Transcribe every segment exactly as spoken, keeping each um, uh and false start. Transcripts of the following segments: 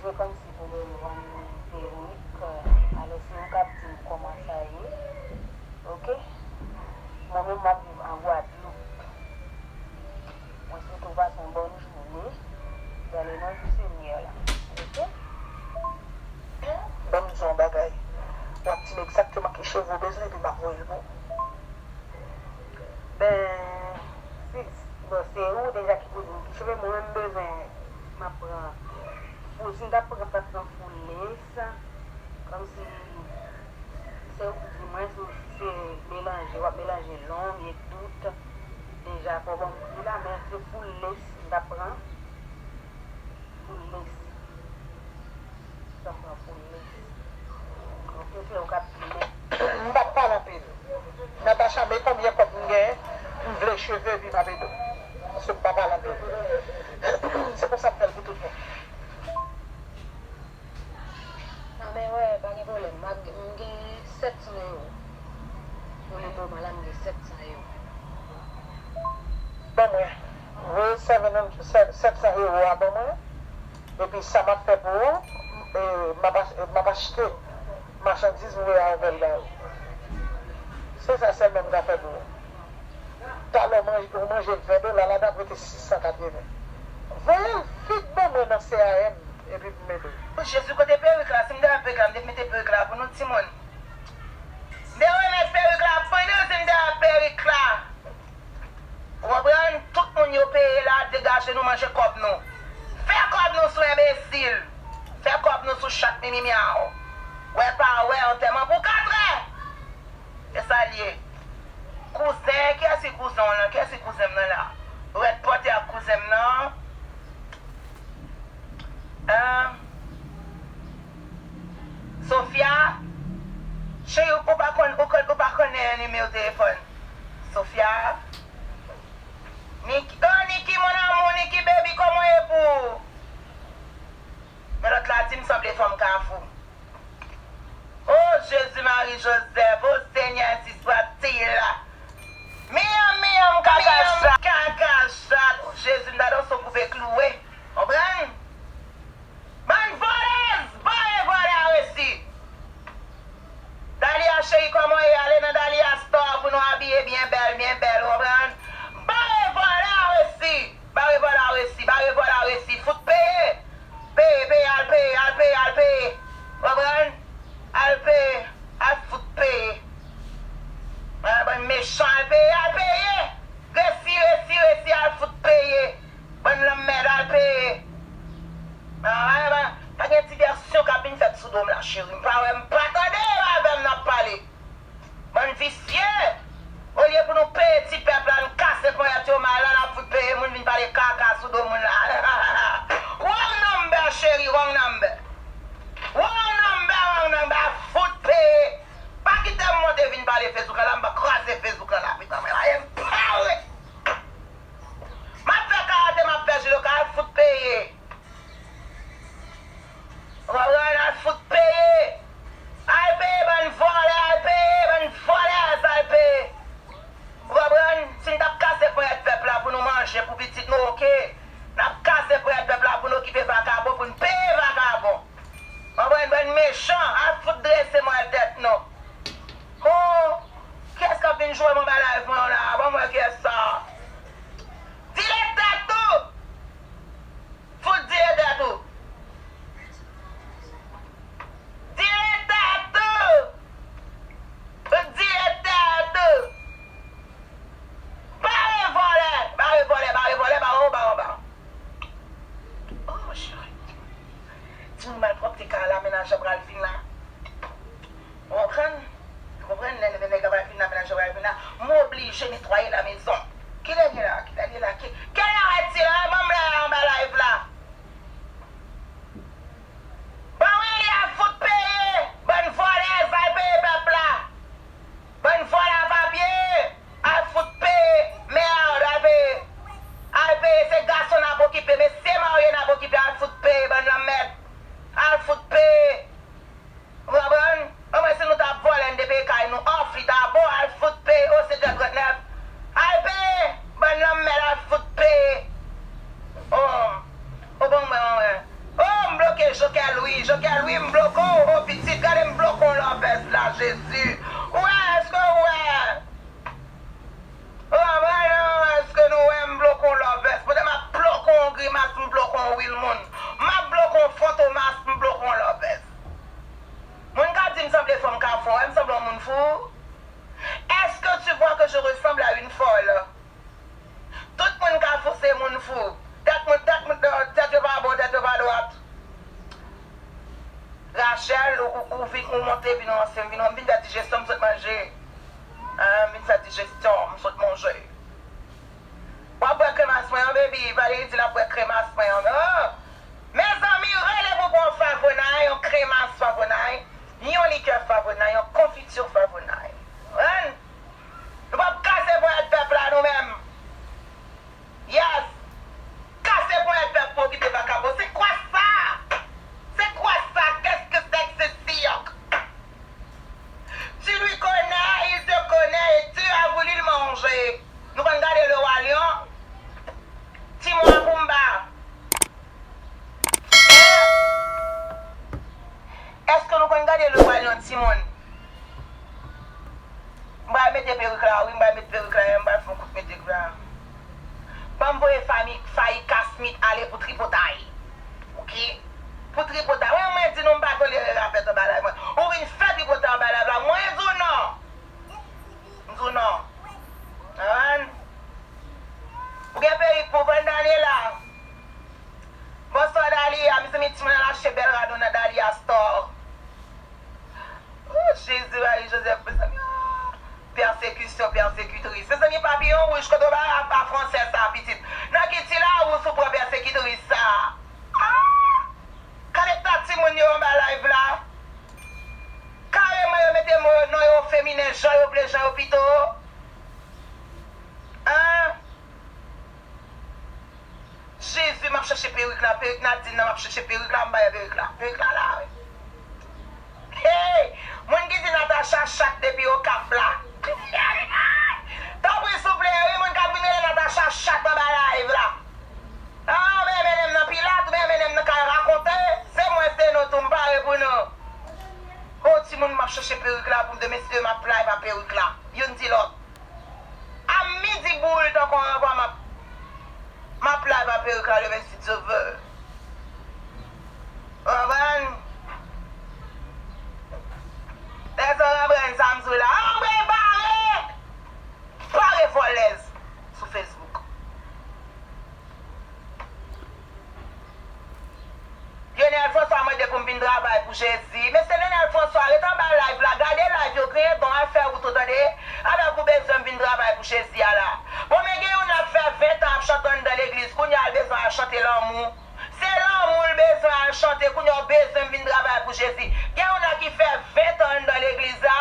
Yo kòmsi pou yo vann perik, alò se yo k ap di m kòman sa ye. Oke? Mwen menm m ap viv an Gwadloup. Mwen swete w pase yon bòn jounen. Prale nan jou Senyè la. Oke? Ban m di w yon bagay. W ap di m egzakteman ki cheve w bezwen epi m ap voye l pou ou. Ben, si, bon, se ou deja ki pou di m ki cheve, mwen menm m bezwen, m ap pran full, si m ta pran, m ta pran full lace, kòmsi se ou ki di mwen si se melanje, w ap melanje long e tout, deja fò w ban m pri la, men se full lace m ta pran, full lace. Sa pran pou l. Ok, se ou k ap di, men m p ap pale anpil. Natacha, men konbyen kòb m genyen, m vle cheve epi m ap ede w. Paske m pa pale anpil. Se konsa m fè l pou tout moun. Ah, men wè, pa gen pwoblèm. M ap, m gen sèt san ewo. Pou li bon, la, m gen sèt san ewo. Ban mwen. Voye seven hundred, sèt san ewo a ban mwen. Epi sa m ap fè pou ou, e, m ap ach-, m ap achte machandiz m voye avè l ba ou. Se sa sèlman m ka fè pou ou. Talè w manje, ou manje ven dola, ladan ap rete sis san katreven. Voye l vit ban mwen nan C A M, epi m ede w. O Jezi, kote perik la? Si m te ap perik la, m te mete perik la pou nou timoun. M te remèt perik la, pandan se m te ap perik la. Ou konprann? Tout moun yo peye la, degaje nou manje kòb nou. Fè kòb nou sou enbesil. Fè kòb nou sou chat mimi myaw. Wè pa wè, antèman pou katrè. E sa l ye. Kouzen, kiyès ki kouzen w lan? Kiyès ki kouzen m nan la? Rèd pòte ak kouzen m nan. Ahn? Sofia? Cheri, ou pa konn, ou konn, ou pa konnen nimewo telefòn Sofia? Niki, oh, Niki, mon amour, Niki, baby, kòman w ye pou ou? Men lòt la di m sanble fanm Kafou. O Jezi, Mari Jozèf, o Senyè, si swa ti la. Miyam, miyam, kakachat, kakachat. O Jezi, m ta danse w koupe kloure. Konprann? Bann vòlèz, bare vòlè a resi. Dalia cheri, kòman w ye? Ale nan Dalia Store pou nou abiye byen bèl, byen bèl, konprann? Bare vòlè a resi. Bare vòlè a resi, bare vòlè a resi. Fout peye. Peye, peye, al peye, al peye, al peye. Konprann? Al peye, al fout peye. Bann mechan, al peye, al peye. Resi, resi, resi, al fout peye. Bann lanmèd, al peye. Pa gen divèsyon k ap vin fèt sou do m la, cheri. M pa wè, m pa tande avè m n ap pale. Bann visye! Olye pou nou peye ti pèp la, n kase ponyèt yo mal la, n ap fout peye moun vin pale kaka sou do moun la. Wrong number, cheri, wrong number. Wrong number, wrong number, ap fout peye. Pa kite m monte vin pale Facebook la, m pa kraze Facebook la, la, pitan mwen, la, e m pare. M ap fè karate, m ap fè judoka, al fout peye. Ou konprann? Al fout peye. Al peye bann vòlè, al peye bann vòlèz, al peye. Ou konprann? Si n t ap kase ponyèt pèp la pou nou manje, pou pitit nou, oke. N ap kase ponyèt pèp la pou n okipe vakabon, pou n peye vakabon. Ou konprann? Bann mechan, al fout drese mwen tèt nou. Ho! Kiyès k ap vin jwe m anba live mwen la? Ban m wè kiyès sa. Dile tèt ou! Fout dile tèt ou! Dile tèt ou! Fout dile tèt ou! Bare vòlè! Bare vòlè, bare vòlè, bare w, bare w, bare w. Oh, cheri. Timoun malpwòpte kay la, mennaj la pral vin la. Ou konprann? Ou konprann? Lè nèg la pral vin la, mennaj la pral vin la, m oblije netwaye la mezon. Kilè l ye la? Kilè l ye la? Ki, kilè l ye la? Ban m lè a anba live la. Ban w li al fout peye. Bann vòlèz, al peye pèp la. Bann vòlè a papye. Al fout peye. Mèd, al peye. Al peye. Se gason n ap okipe. Mesye marye n ap okipe. Al fout peye. Bann lanmèd. Al fout peye. Ou konprann? Omwen si nou t ap vòlè, n te peye kay nou off, li ta bon, al fout peye, o, se trè trant nèf. Al peye! Bann lanmèd, al fout peye! O, o, bon, mwen, mwen. O, m bloke jokè Gèl, wi, m bloke w, o pitit, gade m bloke w lòvèz la, Jezi. Ou wè, èske ou wè? Ou konprann, èske nou wè m bloke w lòvèz? Pandan m ap bloke w grimas, m bloke w real moun. M ap bloke w fantomas, m bloke w lòvèz. Moun ka di m sanble fanm kafou, wè m sanble yon moun fou? Est-ce que tu vois que je ressemble à une folle? Tout moun kafou se moun fou. Tèt moun, tèt moun, tèt yo pa bon, tèt yo pa dwat. Rachel, ou, ou, ou vin, ou monte, vin ranse m, vin, m vin fè dijesyon, m sot manje. Ah, m vin fè dijesyon, m sot manje. W ap bwè kremas mwen an, baby. Valery di l ap bwè kremas mwen an. Oh! Mezanmi, rele pou pran favonay, yon kremas favonay, yon likè favonay, yon konfiti favonay. Konprann? Nou p ap kase ponyèt pèp la, nou menm. Yes. Kase ponyèt pèp pou kite vakabon. C'est quoi ça? C'est quoi ça? Qu'est-ce que c'est que ce cirque? Tu lui connais, il te connaît et tu as voulu le manger. Nou konn gade Le Roi Lion? Timon ak Poumba. Èske nou konn gade Le Roi Lion, timoun? M pral mete perik la, wi, m pral mete perik la, m pral fè yon kout mete perik la. Ban m voye fami, Fayi Kasmit ale pou tripotay. Oke? Pou tripotay. Mwen, mwen di nou, m pa tolere rapè anba live mwen. Ou vin fè tripotay anba live la, mwen di w non. M di w non. Konprann? Ou gen perik pou vann, Daniela? Bonswa, Dalia. Mezanmi, timoun al achte bèl rad nan Dalia Store. Oh, Jezi, Marie Joseph, mezanmi, ah, pèsekisyon, pèsekitris. Mezanmi, papiyon wouj, kote w bay apa fransè sa, pitit? Nan ki ti lawous ou pran pèsekitris sa? Ah! Gade ta timoun yo anba live la. Kareman yo mete mo yo, non yo feminen, jan yo vle, jan yo pito. Hein? Jezi, m ap chèche perik la, perik Nadine nan, m ap chèche perik la, m bay perik la. Perik la la, wi. Hey! Moun ki di Natacha chat depi Okap la. Tanpri souple, wi, moun k ap vin rele Natacha chat anba live la. Ah, ou vle mennen m nan Pilat, ou vle mennen m nan kay rakonte? Se mwen, se nou tou, m pare pou nou. Oh, timoun, m ap chèche perik la pou m demen, si Dye vle, m ap live ak perik la. Youn di lòt. A midi boul tankou anvan m ap, m ap live ak perik la demen si Dye vle. Ou konprann? Èske w konprann sa m di w la? Anbre bare! Bare vòlèz sou Facebook. Lionel François mande pou m vin travay pou Jezi. Mesye Lionel François, ret anba live la, gade live yo, griyen don, al fè wout ou, tande. Avèk ou bezwen m vin travay pou Jezi a la. Bon, men gen youn la k fè ven tan ap chante anndan legliz, kounye a l bezwen al chante lanmou. Se lanmou l bezwen al chante, kounye a w bezwen m vin travay pou Jezi. Gen youn la ki fè ven tan anndan legliz la,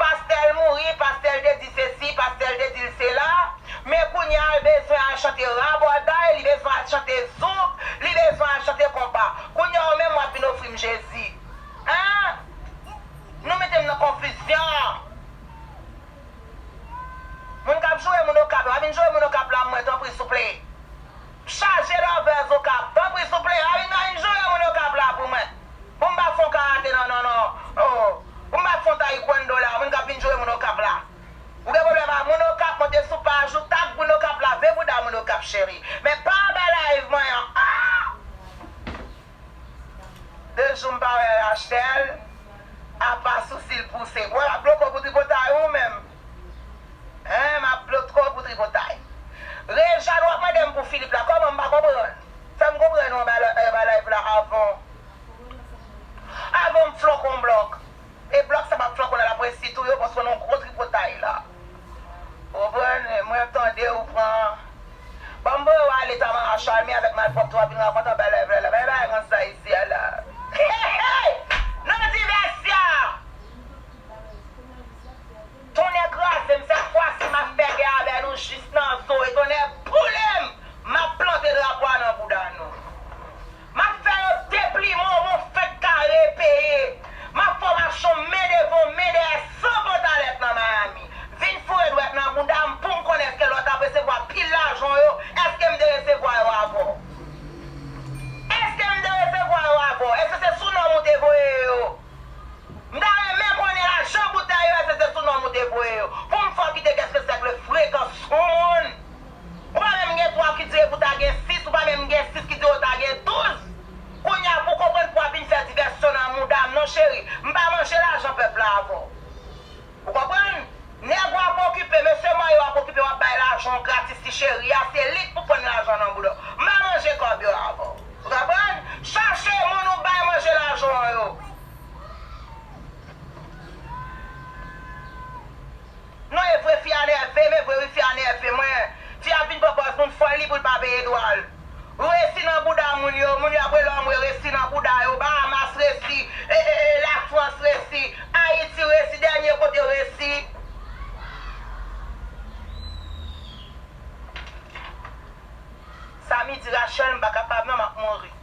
pastè l mouri, pastè l te di sesi, pastè l te di l sela. Men kounye a, l bezwen al chante rabòday, li bezwen al chante zouk, li bezwen al chante konpa. Kounye a, ou menm, w ap vin ofri m Jezi. Hein? Nou mete m nan konfizyon. Moun k ap joure moun Okap la, pa vin joure moun Okap la pou mwen, tanpri, souple. Chaje lovers Okap, tanpri, souple, pa vin, pa vin joure moun Okap la pou mwen. Pou m pa fè yon karate, non, non, non. Oh. Pou m pa fè yon taekwondo la, moun k ap vin joure moun Okap la. Ou gen pwoblèm ak moun Okap, monte sou paj ou, tag moun Okap, lave bouda moun Okap, cheri. Men pa anba live mwen an. Ah! De jou m pa wè Rachel, apa sousi l pouse. Bon, l ap bloke w pou tripotay ou menm. Hein, m ap bloke w pou tripotay. Rejane, w ap mande m pou Filip la, kòman m pa konprann? Fè m konprann ou anba la, anba live la avan. Avan m flanke yon blòk. E blòk sa m ap flanke w la, l ap resi touye w paske w nan yon gwo tripotay la. Ou konprann? Mwen tande ou pran. Ban m voye w ale Tamara Charmy avèk malpwòpte w ap vin rakonte anba live la, la. Bay bay rans sa isi a la. Hey, hey! Nan divèsyon! Tonnè kraze m, sèt fwa si m ap fè gè avè nou jis nan zo e tonnè boule m, m ap plante drapo a nan bouda nou. M ap fè yo deplimen w, yon fèt kare peye. M ap fè w mache yon men devan, yon men dèyè, san pantalèt nan Miami. Vin foure dwèt nan bouda m pou m konnen èske lè w t ap resevwa pil lajan w yo, èske m te resevwa yo avè w. cheri. M pa manje lajan pèp la avè w. Ou konprann? Nèg w ap okipe, mesye mwen yo ap okipe, w ap bay lajan w gratis ti cheri a, se li k pou pran lajan nan bouda w. M pa manje kòb yo avè w. Ou konprann? Chache moun ou bay manje lajan w yo. Non, e vre fi a nève m, e vre wi fi a nève mwen. Fi a vin pran pòz moun fòl li pou l pa peye dwa l. Resi nan bouda moun yo, moun yo ap rele anmwe resi nan bouda yo, Bahamas resi, e, e, e, Lafrans resi, Ayiti resi, dènye kote resi. Sa midi Rachel, m pa kapab non, m ap mouri.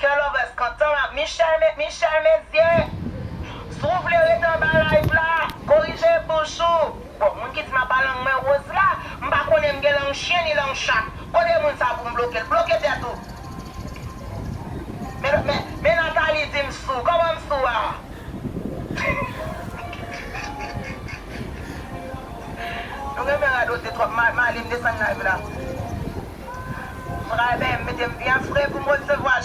Kè lovers kontan, m ap Michel, me, Michel Mezier. Si w vle rete anba live la, korije bouch ou. Bon, moun ki di m ap pa lang mwen woz la, m pa konnen m gen lang chen ni lang chat. Kote moun sa pou m bloke l? Bloke tèt ou. Men, men, men Nathalie di m sou. Kòman m sou a? Nou renmen radote twòp. Ma, Mali, m desann live la. Mwen ka ebyen mete m byen fre pou m resevwa